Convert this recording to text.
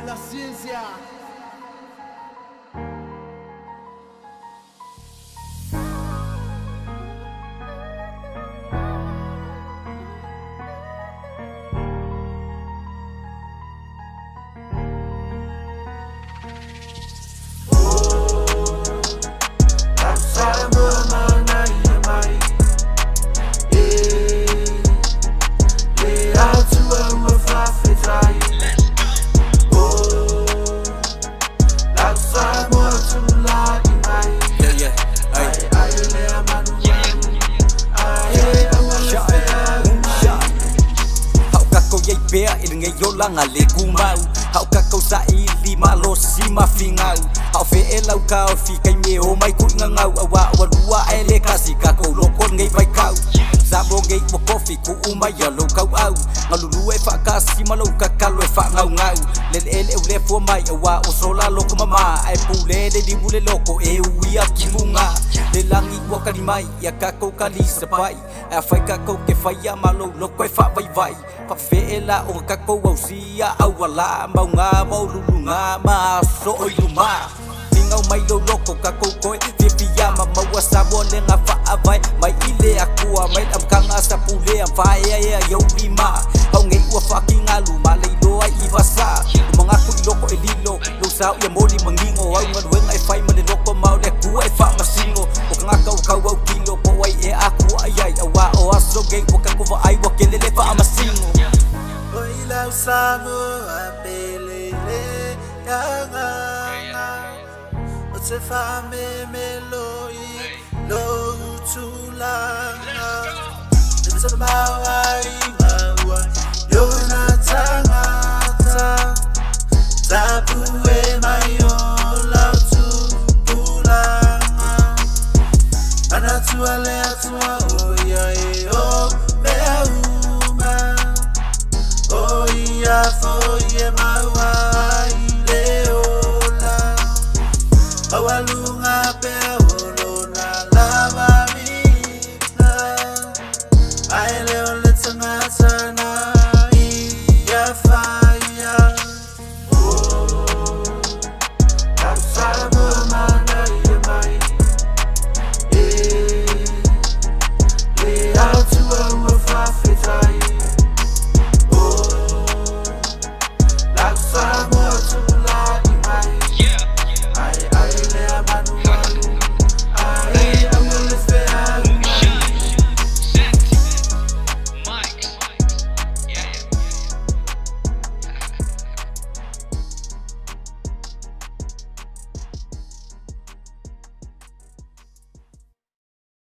La ciencia. Pea i lenei olaga le tumau, a o tatou saili malosi ma figau, a o feʻe lau taofi taimi e o mai tuʻigagau, auā ua lua ae le tasi tatou loto lenei vaitau. Samoa nei ua tofi tuu mai ia lou tauau, galulue faatasi ma lou tatalo e faagaugau, le eleele ua le fua mai auā ua sola loto mamā, ae pule le limu le loto e uia timuga. Le lagi ua tali mai ia tatou talisapai, ae afai tatou te faia ma lou loto e faavaivai, faafefea la ona tatou ausia auala mauga ma ululuga ma aso o i luma. Finau mai lou loto tatou toe fiafia ma maua Samoa lega faavae mai i le Atua, mai le amataga sa pulea ma faaeaea i ou lima. Ao nei ua faatigalu ma leiloa i vasa, o manatu i loko e lilo lou sao ia moli manino, au galuega e fai ma le loto ma o le Atua e faamasino. O tagata ua tau autilo po o ai ea atua i ai, auā o aso nei ua tatou vaai ua tele le faamasino. O i lau Samoa pele le agaga, o te faamemelo i lou tulaga. E te mauai maua yona tagata, tapu e mai o lau tupulaga. Manatua le Atua o ia e o mea uma, o ia foi e maua ai le ola. Maualuga pea o lona lava viiga, ae le